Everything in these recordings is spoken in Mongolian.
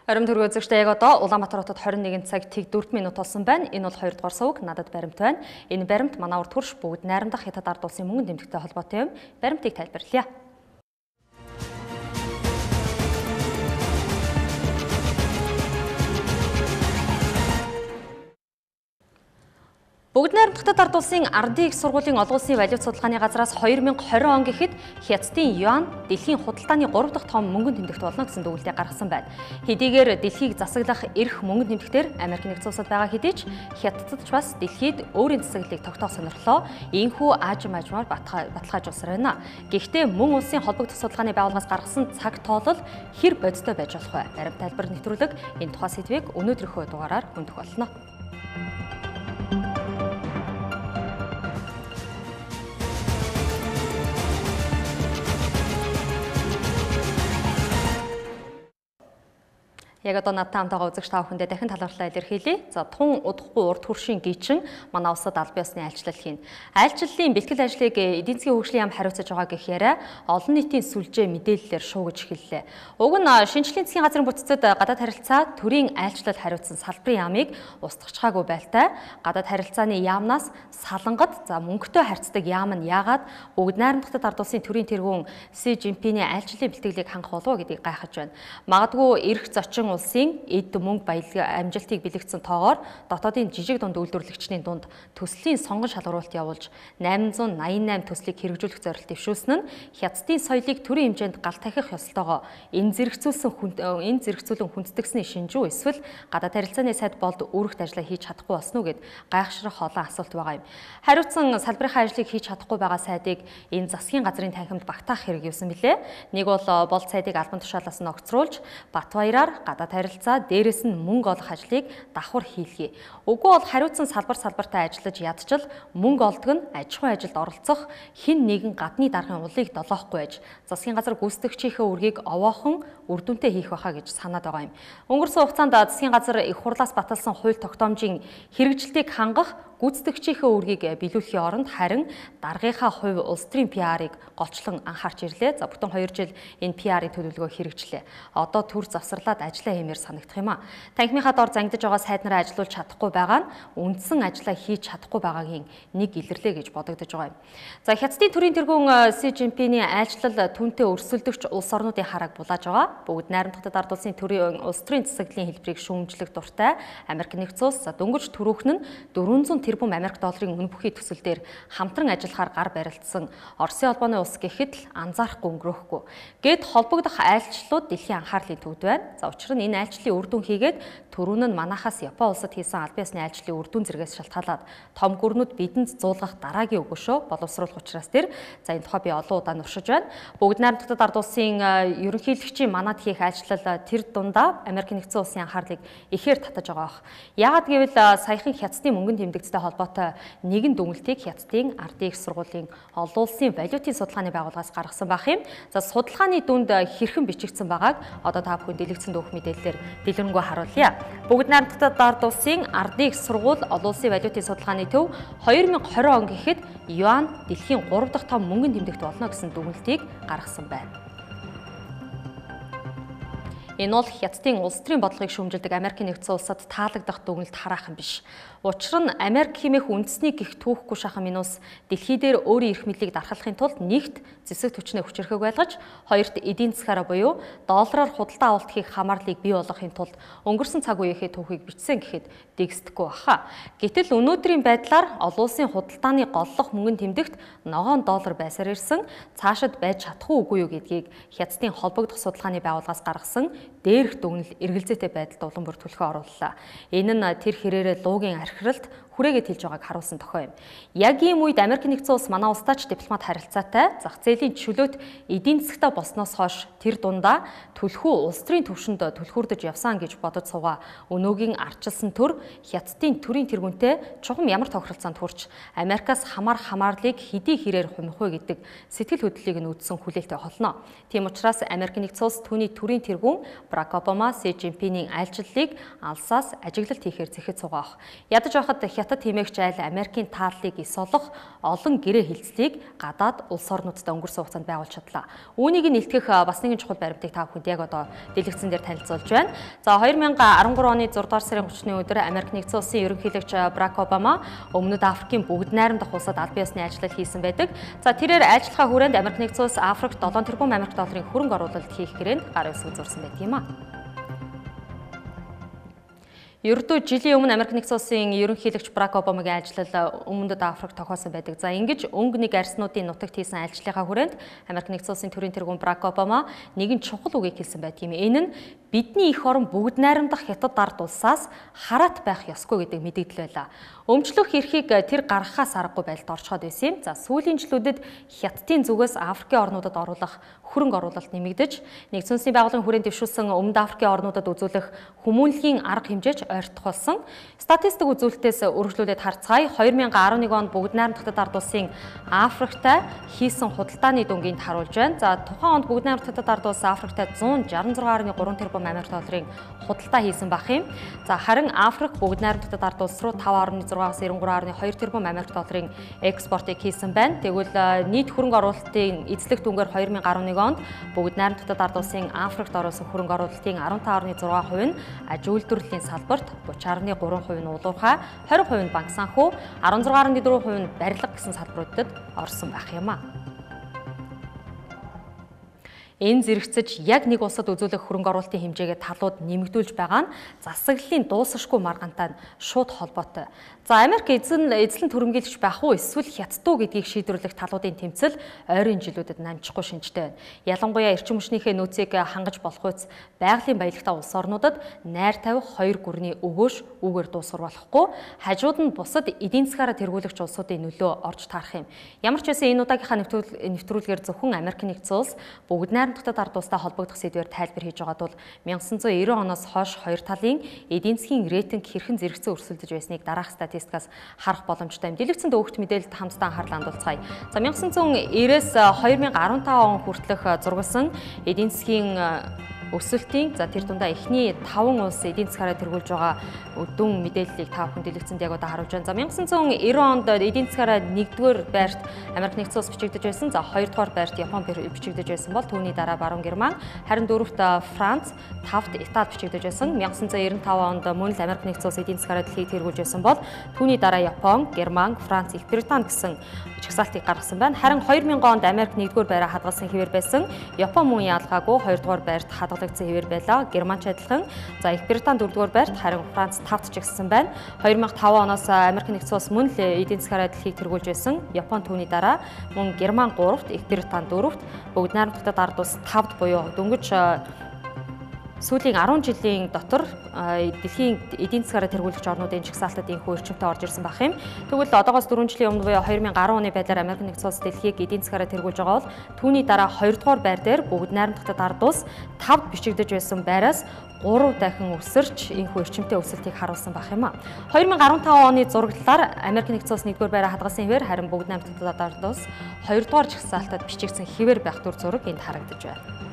Орим төргөө үзэгчдээ яг одоо Улаанбаатар хотод 21 цаг 4 минут болсон байна. Энэ бол 2 дугаар сувг, надад баримт байна. Энэ баримт манай урд хөрш бүгд найрамдах Хятад ард улсын мөнгөн тэмдэгтэй холбоотой юм. Баримтыг тайлбарлая. Бүгд найрамдах ард улсын ардын их сургуулийн олон улсын валют судалгааны газраас 2020 он гэхэд Хятадын юань дэлхийн худалдааны 3 дахь том мөнгөн тэмдэгт болно гэсэн дүгнэлтийг гаргасан байна. Хэдийгээр дэлхийг засаглах эрх мөнгөн тэмдэгтээр Америк нэгдсэн улсад байгаа хэдий ч Хятадд ч бас дэлхийд өөрийн засаглалыг тогтоох сонирхлоо энэхүү аажим аажмаар баталгаажуулсаар байна. Гэхдээ мөн улсын холбогдох судалгааны байгууллагаас гаргасан цаг тоолол хэр бодиттой байж болох вэ? Баримт тайлбар нэвтрүүлэг энэ тухай сэдвийг өнөөдрийнхөө дугаараар хөндөх болно. Яг одоо надтай хамтайгаа үзэгч та бүхэндээ дахин талархлаа илэрхийлье. За тун удахгүй урд хөршийн гичин манай улсад аль биесны айлчлал хийнэ. Айлчлалын бэлтгэл ажлыг эдийн засгийн хөгжлийн яам хариуцаж байгаа гэх яриа олон нийтийн сүлжээ мэдээллээр шуугиж эхэллээ. Уг нь шинжлэлийн засгийн газрын бүтцэд гадаад харилцаа төрийн айлчлал хариуцсан салбарын яамыг устгахчаагүй байлтай. Гадаад харилцааны яамнаас салангад за мөнгөтэй харьцдаг яам нь яагаад бүгд найрамдахад ард улсын төрийн тэргүүн Си Жинпиний айлчлалын бэлтгэлийг хангах болов уу гэдгийг гайхаж байна. Магадгүй эрх зочин улсын эд мөнгө баялаг амжилтыг бэлэгдсэн тоогоор дотоодын жижиг дунд үйлдвэрлэгчдийн дунд төслийн сонгон шалгаруулалт явуулж 888 төслийг хэрэгжүүлэх зорилт дэвшүүлсэн нь Хятадын соёлыг төрийн хэмжээнд гал тахих ёслолтойгоо энэ зэрэгцүүлэн хүндэтгсэний шинж үү эсвэл гадаад харилцааны сайд болд үүрэгт ажлаа хийж чадахгүй болсон уу гэд гайхшрах олон асуулт байгаа юм. Хариуцсан салбарынхаа ажлыг хийж чадахгүй байгаа сайдыг энэ засгийн газрын танхимд багтаах хэрэг юусан бilé. Нэг бол болд сайдыг албан тушаалаас нь огцруулж Батбаяраар гадаад харилцаа дээрээс нь мөнгө олох ажлыг давхар хийлгэе. Үгүй бол хариуцсан салбар салбартаа ажиллаж ядчил мөнгө олдог нь аж ахуйн ажилд оролцох хэн нэгэн гадны даргын улыг долоохгүй байж засгийн газар гүйцэтгэгчийнхээ үүргийг овоохон үр дүнтэй хийх байхаа гэж санаад байгаа юм. Өнгөрсөн хугацаанд засгийн газар их хурлаас баталсан хууль тогтоомжийн хэрэгжилтийг хангах гүйцэтгэгчийнхээ үүргийг биелүүлэхийн оронд харин даргынхаа хувь улс төрийн PR-ыг голчлон анхаарч ирлээ. За бүтэн 2 жил энэ PR-ын төлөвлөгөө хэрэгжлээ. Одоо төр завсарлаад ажиллаа хиймээр санагдах юм а. Танхимынхаа дор зангидаж байгаа сайд нараа ажиллуулж чадахгүй байгаа нь үндсэн ажлаа хийж чадахгүй байгаагийн нэг илэрлээ гэж бодогдож байгаа юм. За Хятадын төрийн тэргүүн Си Жинпиний айлчлал түүнтэй өрсөлдөгч улс орнуудын харааг булааж байгаа. Бүгд найрамдахад ард улсын төрийн улс төрийн засаглалын хэлбэрийг шүүмжлэх дуртай Америк нэгдсэн улс дөнгөж түрүүхэн нь 400 тэрбум Америк долларын үнэ бүхий төсөл дээр хамтран ажиллахаар гар барилдсан Оросын холбооны улс гэхэд л анзаарахгүй өнгөрөөхгүй. Гэт холбогдох айлчлалууд дэлхийн анхаарлын төвд байна. За учир нь энэ айлчлалын үр дүн хийгээд түрүүн нь манахаас Япон улсад хийсэн аль биесны айлчлалын үр дүн зэргээс шалтгаалаад том гүрнүүд бидэнд зуулгах дараагийн өгөөшөө боловсруулах учраас тэр за энэ тухай би олон удаа нуршиж байна. Бүгд найрамдахад ард улсын ерөнхийлөгчийн манад хийх айлчлал тэр дундаа Америк нэгдсэн улсын анхаарлыг ихээр татаж байгаа бох. Яагаад гэвэл саяхан Хятадын мөнгөн тэмдэгттэй холбоотой нэгэн дүгнэлтийг Хятадын ардын их сургуулийн олон улсын валютын судалгааны байгууллагаас гаргасан байх юм. За судалгааны дүнд хэрхэн бичигдсэн байгааг одоо та бүхэн дэлгэцэн дүүх мэдээллээр дэлгэрэнгүй харуулъя. Бүгд найрамдахад ард улсын ардын их сургууль олон улсын валютын судалгааны төв 2020 он гэхэд юань дэлхийн 3 дахь том мөнгөн тэмдэгт болно гэсэн дүгнэлтийг гаргасан байна. Энэ бол Хятадын улс төрийн бодлогыг шүүмжилдэг Америкийн нэгдсэн улсад таалагдах дүгнэлт хараахан биш. Учир нь Америк хэмээх үндэсний гих түүхгүй шахан минь улс дэлхий дээр өөрийн эрх мэдлийг дархлахын тулд нэгт зэвсэг түвшнээ хүчирхэг байлгаж, хоёрт эдийн засгаараа буюу доллараар худалдан авалт хийх хамаарлыг бий болгохын тулд өнгөрсөн цаг үеийнхээ түүхийг бичсэн гэхэд дэгсдэхгүй баха. Гэтэл өнөөдрийн байдлаар олон улсын худалдааны голлох мөнгөн тэмдэгт ногоон доллар байсаар ирсэн цаашид байж чадах уугүй юу гэдгийг Хятадын холбогдох судалгааны байгууллагаас гаргасан дээрх дүгнэл эргэлзээтэй байдалд улам бүр түлхээ орууллаа. Энэ нь тэр хэрээрээ луугийн архиралд хүрээгээд хэлж байгааг харуулсан тохио юм. Яг ийм үед Америк нэгдсэн улс манай улстай ч дипломат харилцаатай зах зээлийн чөлөөт эдийн засгтай болсноос хойш тэр дундаа түлхүү улс төрийн түвшинд түлхүүрдэж явсан гэж бодож суугаа өнөөгийн ардчилсан төр Хятадын төрийн тэргүүнтэй чухам ямар тохиролцоонд хүрч Америкаас хамаарх хамаарлыг хэдий хэрээр хумих вэ гэдэг сэтгэл хөдлөлийг нь үүдсэн хүлээлттэй холно. Тийм учраас Америк нэгдсэн улс түүний төрийн тэргүүн Барак Обама, Си Жинпиний айлчлалыг алсаас ажиглалт хийхээр зэхэд суугаа. Ядаж байхад Хятад хэмээгч айл Америкийн тааллыг эс олох олон гэрээ хилцлийг гадаад улс орнуудтай өнгөрсөн хугацаанд байгуулж чадлаа. Үүнийг нь илтгэх бас нэгэн чухал баримтыг та бүхэнд яг одоо дэлгэцэн дээр танилцуулж байна. За 2013 оны 6 дугаар сарын 30-ны өдөр Америк нэгдсэн улсын ерөнхийлөгч Барак Обама Өмнөд Африкийн бүгд найрамдах улсад аль бие усны ажиллал хийсэн байдаг. За тэрээр ажиллахаа хүрээнд Америк нэгдсэн улс Африкт 7 тэрбум Америк долларын хөрөнгө оруулалт хийх гэрээнд гар үсэг зурсан байдаг юм а. Ердөө жилийн өмнө Америк нэгдсэн улсын ерөнхийлөгч Барак Обамагийн ажиллал Өмнөд Африк тохиосон байдаг. За ингэж өнгө нэг арьснуудын нутагт хийсэн ажиллалынхаа хүрээнд Америк нэгдсэн улсын төрийн тэргүүн Барак Обама нэгэн чухал үгийг хэлсэн байдаг юм. Энэ нь бидний эх орон бүгд найрамдах Хятад ард улсаас хараат байх ёсгүй гэдэг мэдэгдэл байлаа. Өмчлөх эрхийг тэр гаргахаас аргагүй байдалд орчход байсан юм. За сүүлийн жилүүдэд Хятадын зүгээс Африкийн орнуудад оруулах хөрөнгө оруулалт нэмэгдэж, нэгдсэн улсын байгууллагын хүрээнд дэвшүүлсэн Өмнөд Африкийн орнуудад үзүүлэх хүмүүнлэгийн арга хэмжээч ойртох болсон. Статистик үзүүлэлтээс үргэлжлүүлээд харцгаая. 2011 онд бүгд найрамдах Хятад ард улсын Африктай хийсэн худалдааны дүнгийн харуулж байна. За тухайн онд бүгд найрамдах Хятад ард улс Африктай 166.3 тэрбум Америк долларын худалдаа хийсэн байх юм. За харин Африк бүгд найрамдах Хятад ард улс руу 5.6-аас 93.2 тэрбум Америк долларын экспортыг хийсэн байна. Тэгвэл нийт хөрөнгө оруулалтын эзлэх дүнгээр 2011 онд бүгд найрамдах Хятад ард улсын Африкт оруулсан хөрөнгө оруулалтын 15.6% нь аж үйлдвэрлэлийн салбарт, 30.3% нь уулуурхай, 20% нь банк санхүү, 16.4% нь барилга гэсэн салбаруудад орсон байх юм а. Энэ зэрэгцэж яг нэг улсад үзүүлэх хөрөнгө оруулалтын хэмжээгээ талууд нэмэгдүүлж байгаа нь засаглалын дуусашгүй маргаантай нь шууд холбоотой. За Америк эзлэн төрөмгийлж байх уу эсвэл Хятад уу гэдгийг шийдвэрлэх талуудын тэмцэл ойрын жилүүдэд намжихгүй шинжтэй байна. Ялангуяа эрчим хүчнийхээ нөөцийг хангаж болохуйц байгалийн баялагтай улс орнуудад найр тавих хоёр гүрний өгөөш үүгээр дуусгар болохгүй хажууд нь бусад эдийн засгаараа тэргүүлэгч улсуудын нөлөө орж таарах юм. Ямар ч байсан энэ удаагийнхаа нэвтрүүлгээр зөвхөн Америк нэгдсэн улс бүгд найрамдах ард улстай холбогдох сэдвээр тайлбар хийж байгаад бол 1990 оноос хойш хоёр талын эдийн засгийн рейтинг хэрхэн зэрэгцэн өрсөлдөж байсныг дараах статистикаас харах боломжтой юм. Дэлгэцэнд өгөх мэдээлэлд хамтдаа анхаарал хандуулцгаая. За 1990-ээс 2015 он хүртэлх зургалсан эдийн засгийн өсөлтийн за тэр дундаа эхний 5 улс эдийн засгаараа тэргүүлж байгаа дүн мэдээллийг та бүхэн дэлгэцэнд яг одоо харуулж байна. За 1990 онд эдийн засгаараа 1-р байрт Америк нэгдсэн улс бичигдэж байсан. За 2-р байрт Япон бичигдэж байсан бол түүний дараа Баруун Герман, харин 4-т Франц, 5-т Итали бичигдэж байсан. 1995 онд мөн л Америк нэгдсэн улс эдийн засгаараа дэлхийг тэргүүлж байсан бол түүний дараа Япон, Герман, Франц, Их Британи гэсэн жагсаалтыг гаргасан байна. Харин 2000 онд Америк 1-р байраа хадгалсан хэвээр байсан. Япон мөн ялгаагүй 2-р байрт хадгалагдсан хэвээр байлаа. Германч адилхан. За Их Британи 4-р байрт, харин Франц 5-т жагссан байна. 2005 оноос Америк нэгдсэн улс мөн л эдийн засгаараа дэлхийг тэргүүлж байсан. Япон түүний дараа мөн Герман 3-т, Их Британи 4-т, бүгд найрамдах Хятад ард улс 5-т буюу дөнгөж сүүлийн 10 жилийн дотор дэлхийн эдийн засгаараа тэргүүлэгч орнуудын жагсаалтад энэхүү эрчимтэй орж ирсэн байх юм. Тэгвэл одоогоос 4 жилийн өмнө буюу 2010 оны байдлаар Америк нэгдсэн улс дэлхийг эдийн засгаараа тэргүүлж байгаа бол түүний дараа 2-р байр дээр бүгд найрамдах Хятад ард улс 5-д бичигдэж байсан байраас 3 дахин өсөрч энэхүү эрчимтэй өсөлтийг харуулсан байх юм а. 2015 оны зураглалаар Америк нэгдсэн улс 1-р байраа хадгалсан хэвээр харин бүгд найрамдах Хятад ард улс 2-р жагсаалтад бичигдсэн хэвээр байх дүр зураг энд харагдаж байна.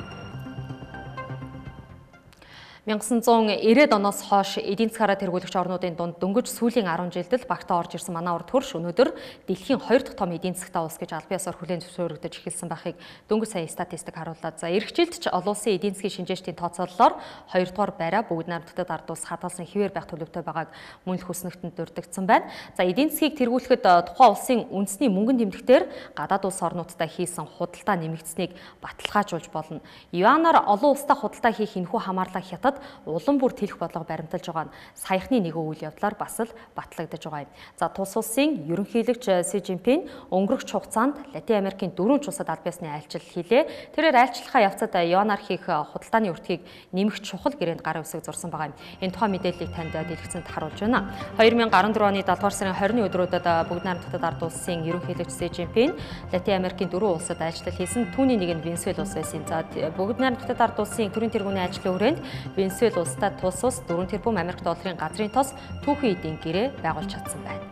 1990-ад оноос хойш эдийн засгаараа тэргүүлэгч орнуудын дунд дөнгөж сүүлийн 10 жилд л багтаа орж ирсэн манай урд хөрш өнөөдөр дэлхийн 2 дахь том эдийн засгтай улс гэж албан ёсоор хүлээн зөвшөөрөгдөж эхэлсэн байхыг дөнгөж сая статистик харууллаа. За эх жилд ч олон улсын эдийн засгийн шинжээчдийн тооцоололоор 2 дугаар байраа бүгд найрамдах Хятад ард улс хадгалсан хэвээр байх төлөвтэй байгааг мөн л хүснэгтэнд дурддагдсан байна. За эдийн засгийг тэргүүлэхэд тухайн улсын үндэсний мөнгөн тэмдэгтээр гадаад улс орнуудтай хийсэн худалдаа нэмэгдсэнийг баталгаажуулж болно. Юанаар олон улстай худалдаа хийх энэхүү хамаарлаа Хятад улам бүр тэлэх бодлого баримталж байгаа нь саяхны нэгэн үйл явдлаар бас л батлагдаж байгаа юм. За тус улсын ерөнхийлөгч Си Жинпин өнгөрөх хугацаанд Латин Америкийн 4 улсад аль биесны айлчлал хийлээ. Тэрээр айлчлахаа явцад юанаар хийх худалдааны өртгийг нэмэх чухал гэрээнд гар үсэг зурсан байгаа юм. Энэ тухайн мэдээллийг танд дэлгэцэнд харуулж байна. 2014 оны 7 дугаар сарын 20-ны өдрүүдэд бүгд найрамдах Хятад ард улсын ерөнхийлөгч Си Жинпин Латин Америкийн 4 улсад айлчлал хийсэн. Түүний нэг нь Венесуэл улс байсан. За бүгд найрамдах Хятад ард улсын төрийн тэргүүний ажлын хүрээнд Венесуэл улстай тус улс 4 тэрбум Америк долларын газрын тос түүхэн эдийн гэрээ байгуулж чадсан байна.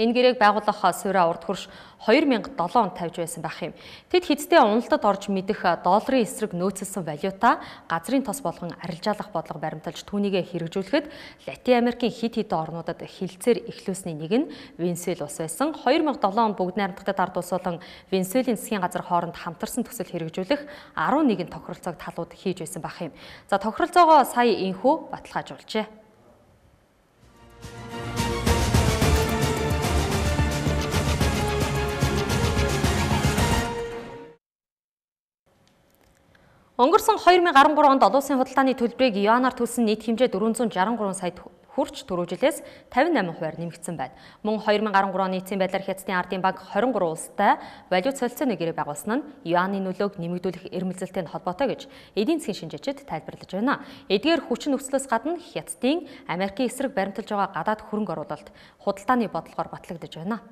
Энэ гэрээг байгуулах суурь урд хөрш 2007 онд тавьж байсан байх юм. Тэд хэдтэй уналтад орж мэдэх долларын эсрэг нөөцлсөн валюта газрын тос болгон арилжаалах бодлого баримталж түүнийгээ хэрэгжүүлэхэд Латин Америкийн хэд хэдэн орнуудад хилцээр эхлүүлсний нэг нь Венесуэл улс байсан. 2007 онд бүгд найрамдахад ард улс болон Венесуэлийн засгийн газар хооронд хамтарсан төсөл хэрэгжүүлэх 11 тохиролцоог талууд хийж байсан байх юм. За тохиролцоогоо сая энхүү баталгаажуулжээ. Өнгөрсөн 2013 онд олон улсын худалдааны төлбөрийг юанаар төлсөн нийт хэмжээ 463 сая хүрч түрүү жилээс 58%-аар нэмэгдсэн байна. Мөн 2013 оны эцсийн байдлаар Хятадын Ардын банк 23 улстай валют солилцооны гэрээ байгуулсан нь юаны нөлөөг нэмэгдүүлэх эрмэлзэлтэй холбоотой гэж эдийн засгийн шинжээчид тайлбарлаж байна. Эдгээр хүчин нөхцлөөс гадна Хятадын Америкийн эсрэг баримталж байгаа гадаад хөрөнгө оруулалт худалдааны бодлогоор батлагдаж байна.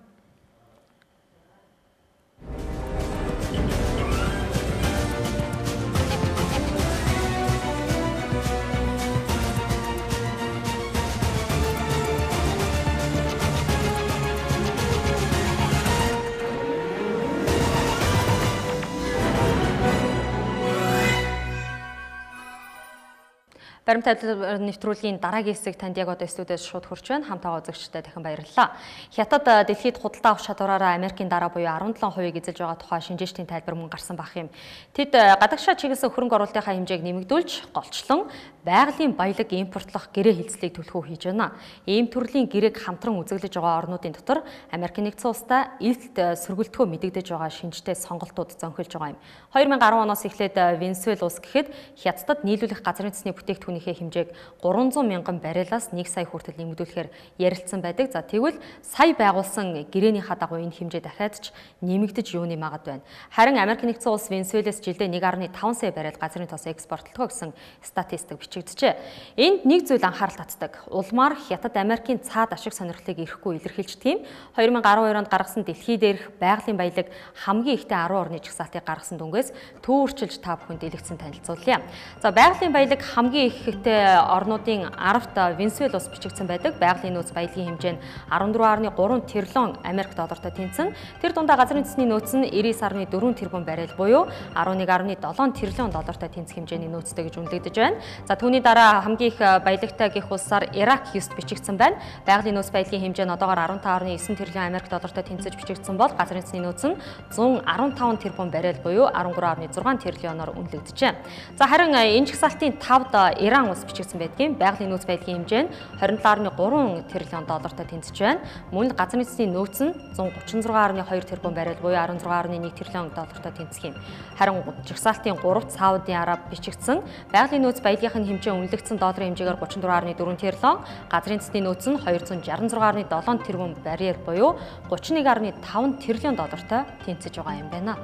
Баримт тайлбар нэвтрүүлгийн дараагийн хэсэг танд яг одоо студиэс шууд хүрч байна. Хамт байгаа үзэгчдэд дахин баярлалаа. Хятад дэлхийд худалдаа авах чадвараараа Америкийн дараа буюу 17%-ийг эзэлж байгаа тухай шинжээчдийн тайлбар мөн гарсан байх юм. Тэд гадагшаа чиглэсэн хөрөнгө оруулалтынхаа хэмжээг нэмэгдүүлж, голчлон байгалийн баялаг импортлох гэрээ хилцлийг түлхүү хийж байна. Ийм төрлийн гэрээг хамтран үзэглэж байгаа орнуудын дотор Америк нэгдсэн улстай илт сөргөлтгөө мэдэгдэж байгаа шинжтэй сонголтууд зөнхөлж байгаа юм. 2010 оноос эхлээд Венесуэл улс гэхэд Хятадд нийлүүлэх газрын цэсний бүтээгдэхүүнийхээ хэмжээг 300 мянган баррелаас 1 сая хүртэл нэмэгдүүлэхээр ярилцсан байдаг. За тэгвэл сая байгуулсан гэрээнийхаа дагуу энэ хэмжээ дахиад ч нэмэгдэж юуны магад байна. Харин Америк нэгдсэн улс Венесуэлээс жилдээ 1.5 сая баррел газрын тос экспортлдог гэсэн статистик бичигджээ. Энд нэг зүйл анхаарал татдаг. Улмаар Хятад Америкийн цаад ашиг сонирхлыг ирэхгүй илэрхийлждэг юм. 2012 онд гаргасан дэлхий дээрх байгалийн баялаг хамгийн ихтэй 10 орны жагсаалтыг гаргасан дүнгээс төөрчилж та бүхэнд илгэсэн танилцуулъя. За байгалийн баялаг хамгийн ихтэй орнуудын 10-т Венесуэл улс бичигдсэн байдаг. Байгалийн нөөц баялагын хэмжээ нь 14.3 триллион Америк доллартай тэнцэн. Тэр дундаа газрын цэсний нөөц нь 99.4 тэрбум баррел буюу 11.7 триллион доллартай тэнцэх хэмжээний нөөцтэй гэж үнэлэгдэж байна. За түүний дараа хамгийн их баялагтай гих улсаар Ирак 9-т бичигдсэн байна. Байгалийн нөөц баялагын хэмжээ нь одоогоор 15.9 триллион Америк доллартай тэнцэж бичигдсэн бол газрын цэсний нөөц нь 115 тэрбум баррел буюу 13.6 триллионоор үнэлэгджээ. За харин энэ жагсаалтын 5-д Иран улс бичигдсэн байдгийн. Байгалийн нөөц баялагын хэмжээ нь 27.3 триллион доллартай тэнцэж байна. Мөн газрын цэсний нөөц нь 136.2 тэрбум баррел буюу 16.1 триллион доллартай тэнцэх юм. Харин жагсаалтын 3-т Саудын Араб бичигдсэн. Байгалийн нөөц баялагын хэмжээ үнэлэгдсэн долларын хэмжээгээр 34.4 триллион, газрын цэсний нөөц нь 266.7 тэрбум баррел буюу 31.5 триллион доллартай тэнцэж байгаа юм байна.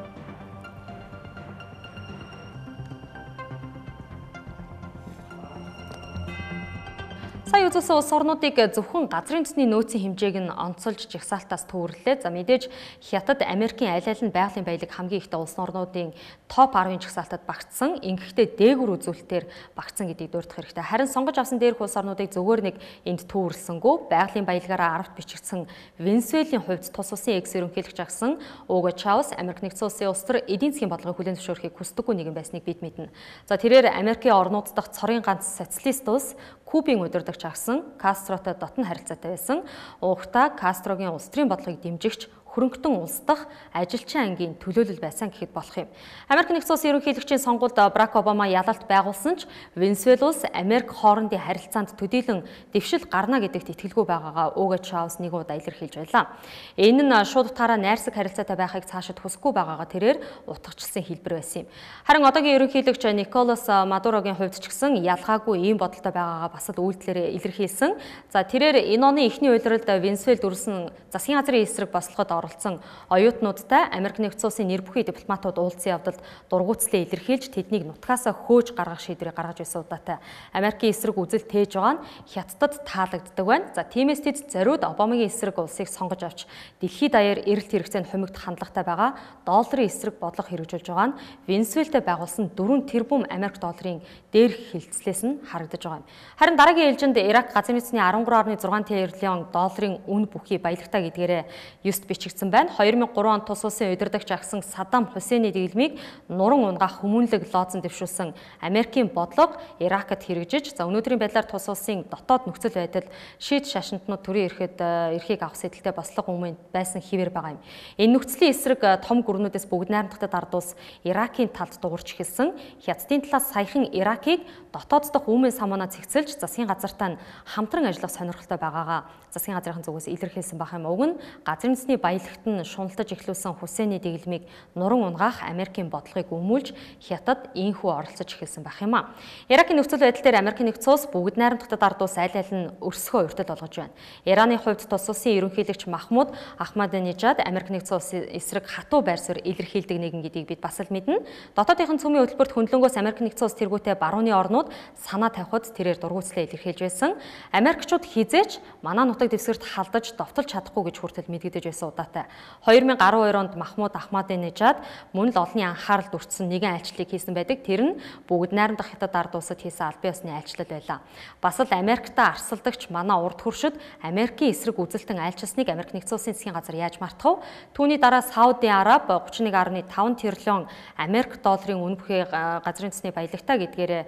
Сая үзүүлсэн улс орнуудыг зөвхөн газрын цэсний нөөцийн хэмжээг нь онцолж жагсаалтаас төвөрлөлээ. За мэдээж Хятад Америкийн аль аль нь байгалийн баялаг хамгийн ихтэй улс орнуудын топ 10-ын жагсаалтад багтсан. Ингэхдээ дээгүр үзүүлэлтээр багтсан гэдгийг дурдах хэрэгтэй. Харин сонгож авсан дээрх улс орнуудыг зөвхөн нэг энд төвөрлсөнгүү. Байгалийн баялагаараа 10-т бичигдсэн Венесуэлийн хувьд тус улсын экс ерөнхийлөгч агсан Уго Чавес Америк нэгдсэн улсын улс төр эдийн засгийн бодлогыг хүлээн зөвшөөрөхийг хүсдэггүй нэгэн байсныг бид мэднэ. За тэрээр Америкийн орнууд дахь цорын ганц социалист улс Кубын удирдагч агсан Кастротой дотн харилцаатай байсан. Уухта Кастрогийн улс төрийн бодлогыг дэмжигч хөрөнгөтөн улс дахь ажилчин ангийн төлөөлөл байсан гэхэд болох юм. Америк нэгдсэн улсын ерөнхийлөгчийн сонгуульд Барак Обама ялалт байгуулсан ч Венесуэл улс Америк хоорондын харилцаанд төдийлөн дэвшил гарна гэдэгт итгэлгүй байгаагаа Уго Чавес нэг удаа илэрхийлж байлаа. Энэ нь шууд утгаараа найрсаг харилцаатай байхыг цаашид хүсэхгүй байгаагаа тэрээр утгачлсан хэлбэр байсан юм. Харин одоогийн ерөнхийлөгч Николас Мадурогийн хувьд ч гэсэн ялгаагүй ийм бодолтой байгаагаа бас л үйлдэлээр илэрхийлсэн. За тэрээр энэ оны эхний улиралд Венесуэлд дүрсэн засгийн газрын эсрэг бослогод оролцсон оюутнуудтай Америк нэгдсэн улсын нэр бүхий дипломатууд уулзсан явдалд дургуутслаа илэрхийлж тэднийг нутгаасаа хөөж гаргах шийдвэрийг гаргаж байсан удаатай. Америкийн эсрэг үзэл тээж байгаа нь Хятадд таалагддаг байна. За тиймээс тэд зориуд Обамагийн эсрэг улсыг сонгож авч дэлхийд даяар эрэлт хэрэгцээнд хумигдах хандлагатай байгаа долларын эсрэг бодлого хэрэгжүүлж байгаа нь Венесуэлтэй байгуулсан 4 тэрбум Америк долларын дээрх хилцлээс нь харагдаж байгаа юм. Харин дараагийн ээлжинд Ирак газрын үндэсний 13.6 триллион долларын үн бүхий баялагтай гэдгээрээ 9-т бичигдсэн байна. 2003 онд тус улсын удирдагч агсан Саддам Хусейний дэглэмийг нуран унгаах хүмүүнлэг лоозон дэвшүүлсэн Америкийн бодлого Иракт хэрэгжиж, за өнөөдрийн байдлаар тус улсын дотоод нөхцөл байдал шийд шашинтнууд төрийн эрхэд эрхийг авах сэтэлтэй бослого өмнө байсан хэвээр байгаа юм. Энэ нөхцөлийн эсрэг том гүрнүүдээс бүгд найрамдахад ард улс Иракийн талд дуурч эхэлсэн. Хятадын талаас саяхан Иракийг дотоод дох өмнө самуунаа цэгцэлж засгийн газартай нь хамтран ажиллах сонирхолтой байгаагаа засгийн газрын зүгээс илэрхийлсэн байх юм. Уг нь газрын үндэсний баялагт нь шуналтаж эхлүүлсэн Хусейний дэглэмийг нуран унгаах Америкийн бодлогыг өмүүлж Хятад ийхүү оролцож эхэлсэн байх юм а. Иракийн нөхцөл байдал дээр Америкийн нэгдсэн улс бүгд найрамдахад ард улс аль аль нь өрсгөө урьдал болгож байна. Ираны хувьд тус улсын ерөнхийлөгч Махмуд Ахмадинежад Америк нэгдсэн улсын эсрэг хатуу байр суурь илэрхийлдэг нэгэн гэдгийг бид бас л мэднэ. Дотоодынхан цөмийн хөтөлбөрт хөндлөнгөөс Америк нэгдсэн улс тэргүүтээ барууны орнууд санаа тавихад тэрээр дургуутслаа илэрхийлж байсан. Америкчууд хизээч манай нутаг дэвсгэрт халдаж довтолж чадахгүй гэж хүртэл мэдэгдэж байсан удаатай. 2012 онд Махмуд Ахмадинежад мөн л олонний анхааралд өртсөн нэгэн айлчлалыг хийсэн байдаг. Тэр нь бүгд найрамдах Хятад ард улсад хийсэн албан ёсны айлчлал байлаа. Бас л Америктаа арсалдагч манай урд хөршид Америкийн эсрэг үзэлтэн айлчилсныг Америк нэгдсэн улсын засгийн газар яаж мартах вэ? Түүний дараа Саудын Араб 31.5 триллион Америк долларын үн бүхий газрын үндэсний баялагтай гэдгээрээ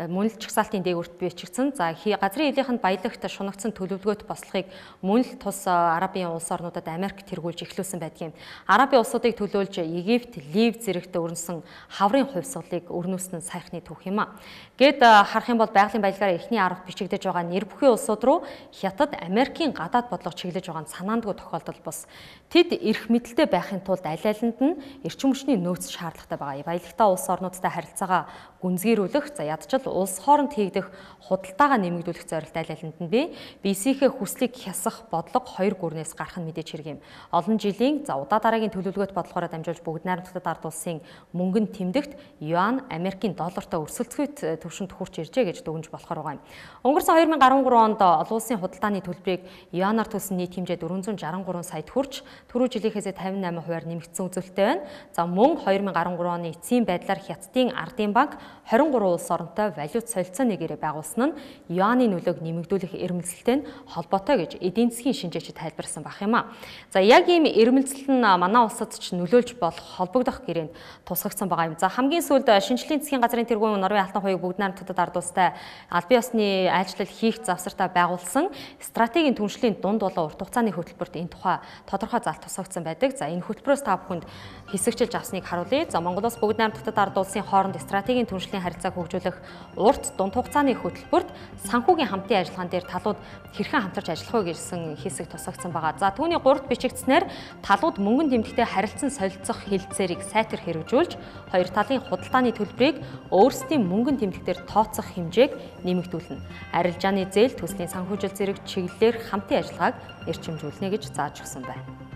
мөн л чагсаалтын дээгүүрт бичигдсэн. За газрын хилийнхэнд баялагт шунагдсан төлөвлөгөөт бослогыг мөн л тус Арабын улс орнуудад Америк тэргүүлж эхлүүлсэн байдаг юм. Арабын улсуудыг төлөөлж Египт, Лив зэрэгт өрнөсөн хаврын хувьсгалыг өрнүүлсэн нь саяхны түүх юм а. Гэт харах юм бол байгалийн баялагаар эхний 10-т бичигдэж байгаа нэр бүхий улсууд руу Хятад Америкийн гадаад бодлого чиглэж байгаа нь санаандгүй тохиолдол бус. Тэд эрх мэдэлтэй байхын тулд аль алинд нь эрчим хүчний нөөц шаардлагатай байгаа. Баялагтай улс орнуудтай харилцаагаа гүнзгийрүүлэх, за ядчил улс хооронд хийгдэх худалдаагаа нэмэгдүүлэх зорилт аль алинд нь бий. Биесийнхээ хүслийг хясах бодлого хоёр гүрнээс гарах нь мэдээж хэрэг юм. Олон жилийн за удаа дараагийн төлөвлөгөөт бодлогоороо дамжуулж бүгд найрамдахад ард улсын мөнгөн тэмдэгт юан Америкийн доллартай өрсөлдөхүйт түвшинд хүрч иржээ гэж дүгнж болохоор байгаа юм. Өнгөрсөн 2013 онд олон улсын худалдааны төлбөрийг юанаар төлсөн нийт хэмжээ 463 саяд хүрч түрүү жилийнхээсээ 58%-аар нэмэгдсэн үзүүлэлттэй байна. За мөн 2013 оны эцсийн байдлаар Хятадын Ардын банк 23 улс оронтой валют солилцооны гэрээ байгуулсан нь юаны нөлөөг нэмэгдүүлэх эрмэлзэлтэй нь холбоотой гэж эдийн засгийн шинжээчид тайлбарласан байх юм а. За яг ийм эрмэлзэл нь манай улсад ч нөлөөлж болох холбогдох гэрээнд тусгагдсан байгаа юм. За хамгийн сүүлд шинжлэлийн засгийн газрын тэргүүн Норвегийн алтан хувийг бүгд найрамдахад ард улстай албан ёсны айлчлал хийх завсартаа байгуулсан стратегийн түншлийн дунд болон урт хугацааны хөтөлбөрт энэ тухай тодорхой залт тусгагдсан байдаг. За энэ хөтөлбөрөөс та бүхэнд хэсэгчилж авсныг харуулъя. За Монгол улс бүгд найрамдахад ард улсын хооронд стратегийн түншлийн харилцааг хөгжүүлэх урт дунд хугацааны хөтөлбөрт санхүүгийн хамтын ажиллагаан дээр талууд хэрхэн хамтарч ажиллах вэ гэсэн хэсэг тусгагдсан байгаа. За түүний 3-т бичигдснээр талууд мөнгөн тэмдэгтээ харилцан солилцох хэлцээрийг сайтар хэрэгжүүлж хоёр талын худалдааны төлбөрийг өөрсдийн мөнгөн тэмдэгтээр тооцох хэмжээг нэмэгдүүлнэ. Арилжааны зээл, төслийн санхүүжил зэрэг чиглэлээр хамтын ажиллагааг эрчимжүүлнэ гэж зааж өгсөн байна.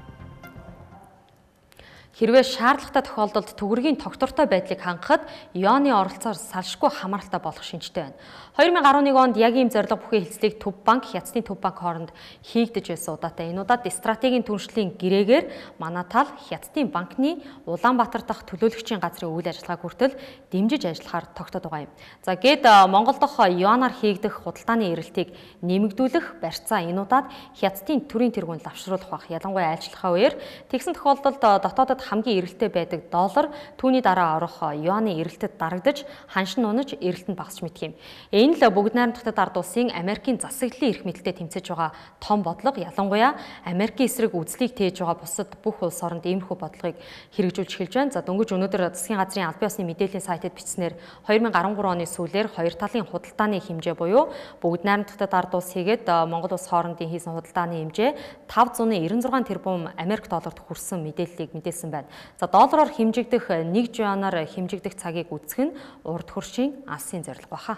Хэрвээ шаардлагатай тохиолдолд төгрөгийн тогтвортой байдлыг хангахад юаны оролцоор салшгүй хамааралтай болох шинжтэй байна. 2011 онд яг ийм зорилго бүхий хэлцлийг Төв банк, Хятадын Төв банк хооронд хийгдэж байсан удаатай. Энэ удаад стратегийн түншлийн гэрээгээр манай тал Хятадын банкны Улаанбаатар дахь төлөөлөгчийн газрын үйл ажиллагааг хүртэл дэмжиж ажиллахаар тогтоод байгаа юм. За гээд Монгол дахь юанаар хийгдэх худалдааны эрэлтийг нэмэгдүүлэх барьцаа энэ удаад Хятадын төрийн тэргуунд лавшруулах байх. Ялангуяа айлчлахаа үеэр тэгсэн тохиолдолд дотоодод хамгийн эрэлттэй байдаг доллар түүний дараа орох юаны эрэлтэд дарагдаж ханшин унаж эрэлт нь багасч мэдх юм. Энэ л бүгд найрамдахад ард улсын Америкийн засаглалын эрх мэдэлтэй тэмцэж байгаа том бодлого, ялангуяа Америкийн эсрэг үзлийг тээж байгаа бусад бүх улс оронд иймэрхүү бодлогыг хэрэгжүүлж эхэлж байна. За дөнгөж өнөөдөр засгийн газрын албан ёсны мэдээллийн сайтад бичснээр 2013 оны сүүлээр хоёр талын худалдааны хэмжээ буюу бүгд найрамдахад ард улс хийгээд Монгол улс хоорондын хийсэн худалдааны хэмжээ 596 тэрбум Америк долларт хүрсэн мэдээллийг мэдээлсэн байна. За доллараар хэмжигдэх 1 юанаар хэмжигдэх цагийг үзэх нь урд хөршийн алсын зорилго баха.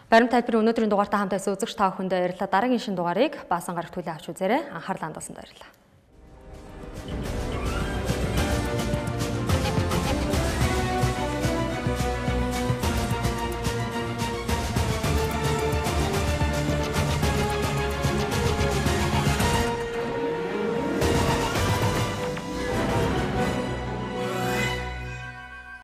Баримт тайлбарын өнөөдрийн дугаартаа хамт байсан үзэгч та бүхэндээ баярлалаа. Дараагийн шинэ дугаарыг баасан гарагт хүлээн авч үзээрэй. Анхаарлаа хандуулсанд баярлалаа.